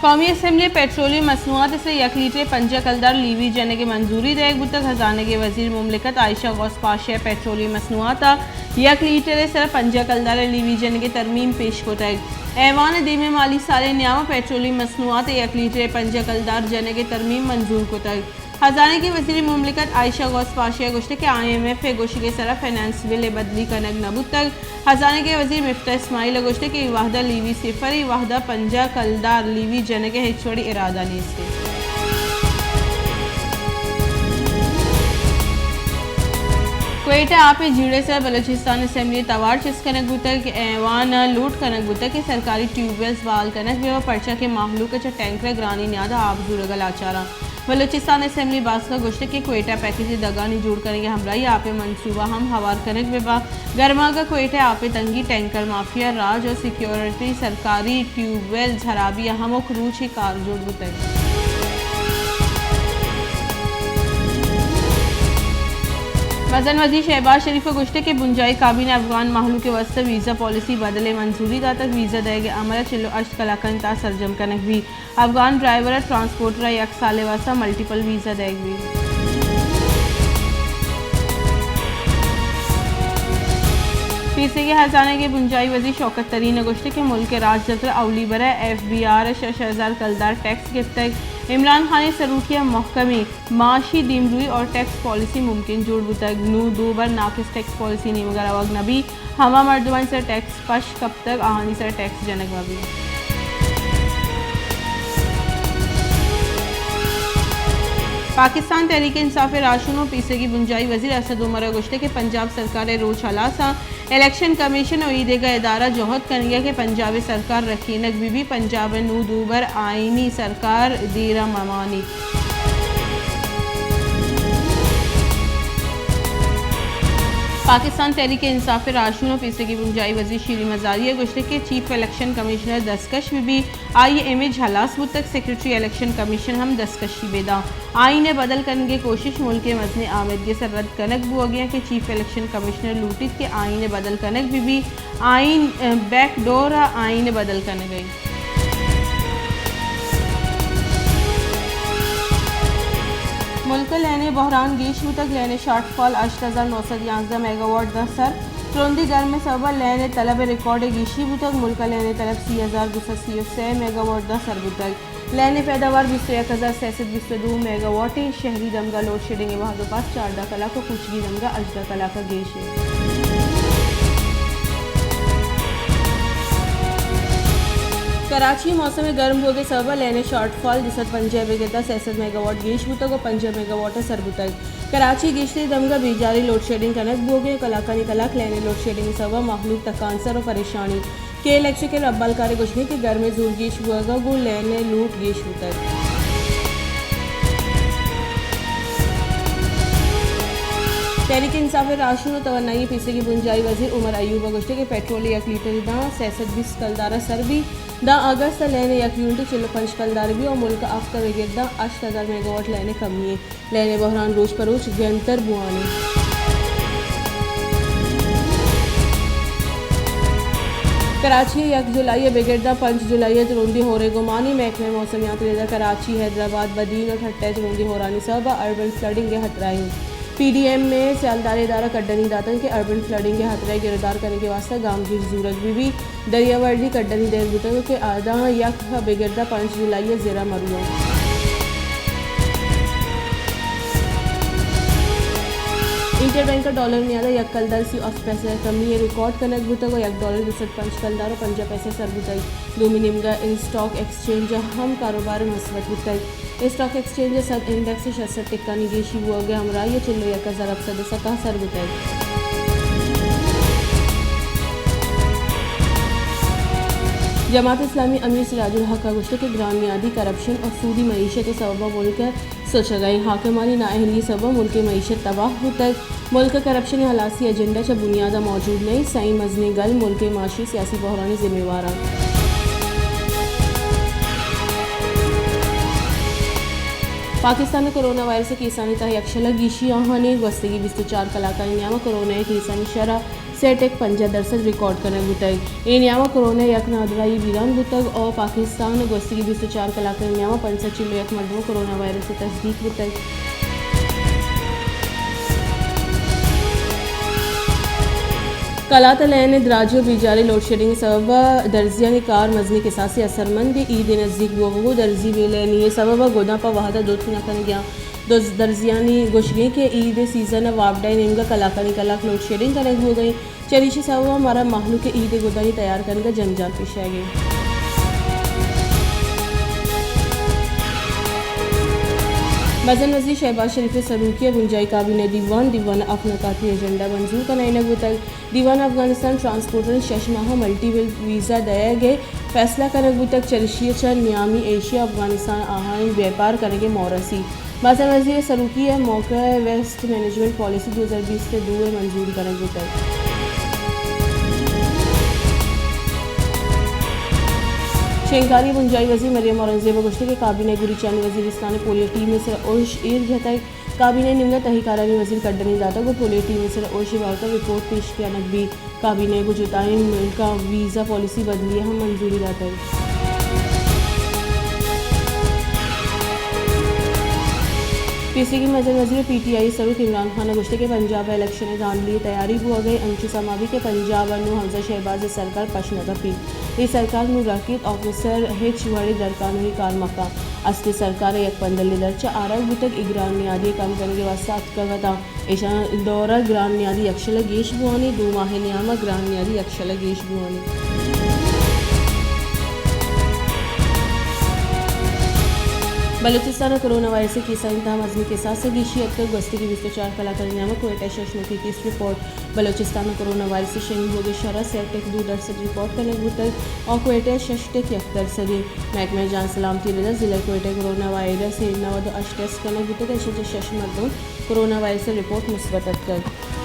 قومی اسمبلی ءَ پیٹرولیم مصنوعات ءِ سرا یک لیٹر ءَ پنجاہ کلدار لیوی جنگ ءِ منظوری دئیگ بوتگ۔ خزانگ ءِ وزیر مملکت عائشہ غوث پاشا ءَ پیٹرولیم مصنوعات ءَ یک لیٹر ءِ سرا پنجاہ کلدار ءِ لیوی جنگ ءِ ترمیم پیش کتگ۔ ایوان ءَ دیمے مالی سال ءِ نیام ءَ پیٹرولیم مصنوعات ءِ یک لیٹر ءِ پنجاہ کلدار جنگ ءِ ترمیم منظور کتگ۔ خزانگ ءِ وزیر مملکت عائشہ غوث پاشا ءَ گوشتگ کہ آئی ایم ایف ءِ گوشگ ءِ سرا فنانس بل ءِ بدلی کنگ نہ بوتگ۔ خزانگ ءِ وزیر مفتاح اسماعیل ءَ گوشتگ کہ اے وھد ءَ لیوی صفر، اے وھد ءَ پنجاہ کلدار لیوی جنگ ءِ ہچ وڑیں ارادہ نیست۔ کوئٹہ آپ ءِ جیڑہ ءِ سرا بلوچستان اسمبلی ءَ توار چست کنگ بوتگ کہ ایوان ءَ لوٹ کنگ بوتگ کہ سرکاری ٹیوب ویلز بحال کنگ بہ بنت، پرچا کہ مہلوک ءَ چہ ٹینکر ءِ گرانی نیاد ءَ آپ زورگ ءَ لاچار انت۔ بلوچستان اسمبلی باسک ءَ گوشتگ کہ کوئٹہ پیکیج ءِ دگانی جوڑ کنگ ءِ ہمراہی ءَ آپ ءِ منصوبہ ہم ہوار کنگ بہ بنت۔ گرماگ ءَ کوئٹہ ءِ آپ ءِ تنگی، ٹینکر مافیا راج ءُ سیکورٹی، سرکاری ٹیوب ویلز ہرابی ءِ ہمک روچی کار جوڑ بوتگ۔ مزن وزیر شہباز شریف ءَ گوشتگ کہ بنجاہی کابینہ افغان مہلوک ءِ واستہ ویزا پالیسی بدل ءِ منظوری داتگ، ویزا دئیگ ءِ عمل ءَ چل ءُ ہشت کلاکانی تہا سرجم کنگ بیت۔ افغان ڈرائیور ءُ ٹرانسپورٹر ءَ یک سال ءِ واستہ ملٹیپل ویزا دئیگ بیت۔ پیسریگیں خزانگ ءِ بنجاہی وزیر شوکت ترین ءَ گوشتگ کہ ملک ءِ راجدپتر ءِ اولی بر ءَ ایف بی آر ءِ شش ہزار کلدار ٹیکس گپتگ۔ عمران خان ءِ سروکی ءَ مھکمیں معاشی دیمروئی اور ٹیکس پالیسی ممکن جوڑ بوتگ۔ نوں دوبر ناقص ٹیکس پالیسی نیمگ ءَ روگ نہ بیت۔ ہما مردمانی سر ٹیکس پش کپتگ، آہانی سر ٹیکس جنگ مہ بیت۔ پاکستان تحریک انصاف ءِ راہشون ءُ پیسریگیں بنجاہی وزیر اسد عمر ءَ گوشتگ کہ پنجاب سرکار ءِ روچ ہلاس انت، الیکشن کمیشن ءُ اے دگہ ادارہ جہد کنگ ءَ کہ پنجاب ءِ سرکار رکینگ بہ بیت، پنجاب ءَ نوں دوبر آئینی سرکار دیر ءَ مہ مانیت۔ پاکستان تحریک انصاف ءِ راہشون ءُ پیسریگیں بنجاہی وزیر شیریں مزاری ءَ گوشتگ کہ چیف الیکشن کمشنر دستکش بہ بیت، آئی ءِ امیج ہلاس بوتگ، سیکرٹری الیکشن کمیشن ہم دستکشی بہ دنت۔ آئین ءِ بدل کنگ ءِ کوشش ملک ءِ مزنیں آمیدگس ءَ رد کنگ بوگ ءَ انت کہ چیف الیکشن کمشنر لوٹیت کہ آئین ءِ بدل کنگ بہ بیت، آئین، بیک ڈور ءَ آئین ءِ بدل کنگ ءَ انت۔ ملک ءَ لین ءِ بحران گیش بوتگ، لین ءِ شارٹ فال ہشت ہزار نو سد یازدہ میگا واٹ داں سر، ترندیں گرم ءِ سبب ءَ لین ءِ طلب ءِ ریکارڈ ءَ گیشی بوتگ، ملک ءَ لین ءِ طلب سی ہزار دو سد سی ءُ سے میگا واٹ داں سر بوتگ۔ لین ءِ پیداوار بیست ءُ یک ہزار سئے سد بیست ءُ دو میگا واٹ انت۔ شہری دمگ ءَ لوڈ شیڈنگ ءِ وہد ءُ پاس چاردہ کلاک ءُ کوچگی دمگ ءَ ہژدہ کلاک ءَ گیش انت۔ کراچی ءَ موسم ءِ گرم بوگ ءِ سبب ءَ لین ءِ شارٹ فال دو سد پنجاہ ءِ بگر داں سئے سد میگا واٹ گیش بوتگ ءُ پنجاہ میگا واٹ ءَ سر بوتگ۔ کراچی ءِ گیشتریں دمگ ءَ بیجاری لوڈ شیڈنگ کنگ بوگ ءَ انت۔ کلاکانی کلاک لین ءِ لوڈ شیڈنگ ءِ سبب ءَ مہلوک تکانسر ءُ پریشان انت۔ کے الیکٹرک ءِ ربالکار ءِ گوشگ انت کہ گرم ءِ زور گیش بوگ ءَ گوں لین ءِ لوٹ گیش بوتگ۔ تحریک انصاف ءِ راہشون ءُ توانائی ءِ پیسریگیں بنجاہی وزیر عمر ایوب ءَ گوشتگ کہ پٹرول ءِ یک لیٹرے داں سئے سد بیست کلدار ءَ سر بیت، داں اگست ءَ لین ءِ یک یونٹ ءَ چل ءُ پنچ کلدار بیت ءُ ملک ءَ ہفت ءِ بگر داں ہشت ہزار میگا واٹ لین ءِ کمی انت۔ لین ءِ بحران روچ پہ روچ گرمتر بوان انت۔ کراچی ءَ یک جولائی ءِ بگر داں پنچ جولائی ءَ ترندیں ہور ءِ گمان انت۔ محکمہ موسمیات ءِ رد ءَ کراچی، حیدرآباد، بدین ءُ ٹھٹہ ءَ ترندیں ہورانی سبب ءَ اربن فلڈنگ ءِ خطرہ انت۔ پی ڈی ایم ءِ سیالدار ادارہ کڈنی داتگ کہ اربن فلڈنگ ءِ خطرہ ءِ گرودار کنگ ءِ واستہ گامگیج زورگ بہ بیت۔ دریاوردی کڈنی دئیگ بوتگ کہ آ داں یک ءِ بگر داں پنچ جولائی ءَ زر ءَ مہ روان۔ انٹر بینک ءَ ڈالر ءِ نیاد ءَ یک کلدار سی ءُ ہفت پیسہ ءِ کمی ءِ ریکارڈ کنگ بوتگ ءُ یک ڈالر دو سد پنچ کلدار ءُ پنجاہ پیسہ سر بوتگ۔ دومی نیمگ ءَ اسٹاک ایکسچینج ءَ ہم کاروبار مثبت بوتگ۔ اسٹاک ایکسچینج ءِ سد انڈیکس شش سد ٹکانی گیشی بوگ ءِ ہمراہی ءَ چل ءُ یک ہزار ہفت سد ءُ ست ءَ سر بوتگ۔ جماعت اسلامی ءِ امیر سراج الحق ءَ گوشتگ کہ گران نیادی، کرپشن ءُ سودی معیشت ءِ سبب ءَ ملک ءِ سچگ ءَ انت۔ حاکمانی نااہلی ءِ سبب ءَ ملک ءِ معیشت تباہ بوتگ۔ ملک ءَ کرپشن ءِ ہلاسی ءِ ایجنڈا چہ بنیاد ءَ موجود نہ انت۔ سئیں مزنیں گل ملک ءِ معاشی ءُ سیاسی بحران ءِ ذمہ وار انت۔ پاکستان ءَ کورونا وائرس ءِ کیسانی تہ ءَ یکشل ءَ گیشی آہانی گوستگیں بیست ءُ چار کلاکانی نیام ءَ کورونا ءِ کیسانی شرح سے ٹک پنجاہ درسد ریکارڈ کنگ بوتگ۔ اے نیام ء کرونا ء یک نادراہی بیران بوتگ ء پاکستان ء گوستگیں بیست ء چار کلاکانی نیام ء پنچ سد چل ء یک مردم ء کرونا وائرس ء تصدیق بوتگ۔ کلات ء لین ء دراجی ء بیجاریں لوڈشیڈنگ ء سبب ء درزیانی کار مزنیں کساسے ء اثرمند۔ عید ء نزیک بوگ ء گوں درزی بے لینی ء سبب ء گداں پہ وھد ء دوت نہ کنگ ء آں۔ دز درزیانی گوشگ انت کہ عید ء سیزن ء وابڈا ء نیمگ ء کلاکانی کلاک لوڈشیڈنگ کنگ بوگ ء انت، چریشی سبب ء مارا مہلوک ء عید ء گدانی تیار کنگ ء جنجال پیش آیگ ء انت۔ مزن وزیر شہباز شریف ء سروکی ء بنجاہی کابینہ دیوان، دیوان ء ہفت نکاتی ایجنڈا منظور کنائینگ بوتگ۔ دیوان ء افغانستان ٹرانسپورٹرز شش ماہ ء ملٹی ویزا دئیگ ء فیصلہ کنگ بوتگ، چریشی ء چہ نیامی ایشیا ء افغانستان ء آہانی بیپار کنگ ء مورثی۔ مزن وزیر ء سروکی ء موقع ء ویسٹ مینجمنٹ پالیسی دو ہزار بیست ء دو ء منظور کنگ بوتگ۔ شنگکاری ء بنجاہی وزیر مریم اورنگزیب ء گوشتگ کہ کابینہ ء گریچانی وزیرستان ء پولیو ٹیم ء سر ء ارش ایر جتگ۔ کابینہ ء نیمگ ء تہی کارانی وزیر کڈنی داتگ ء پولیو ٹیم ء سر ء ارش ء بابت ء رپورٹ پیش کنگ بیت۔ کابینہ ء گوں جتائیں ملکاں ویزا پالیسی بدلی ء ہم منظوری داتگ۔ پیسریگیں مزن وزیر ء پی ٹی آئی ء سروک عمران خان ء گوشتگ کہ پنجاب ء الیکشن ء دھاندلی ء تیاری بوگ ء انچو سما بیت کہ پنجاب ء نوں حمزہ شہباز ء سرکار پش نہ کپیت۔ اے سرکار نوں رکیت، آفیسر ہچ وڑیں درکانودی کار مہ کنت۔ است ء سرکار ء یک پندلے درچ ء آرگ بوتگ، اے گران نیادی ء کم کنگ ء واستہ اتکگ اتاں۔ ایشاں دور ء گران نیادی یک شل ء گیش بوانی، دو ماہ ء نیام ء گران نیادی یک شل ء گیش بوانی۔ بلوچستان ء کرونا وائرس ء کیسانی تہا مزنیں کساس ء گیشی اتکگ، گوستگیں بیست ء چار کلاکانی نیام ء کوئٹہ ء شش نوکیں کیس رپورٹ۔ بلوچستان ء کرونا وائرس ء شہید بوگ ء شرح سے ٹک دو درسد ریپورٹ کنگ بوتگ ء کوئٹہ ء شش ٹک یک درسد انت۔ محکمہ جان سلامتی ء ردا ضلع کوئٹہ ء کرونا وائرس ء نود ء ہشت ٹیسٹ کنگ بوتگ، ایشاں چہ شش مردم کرونا وائرس ء رپورٹ مثبت اتکگ۔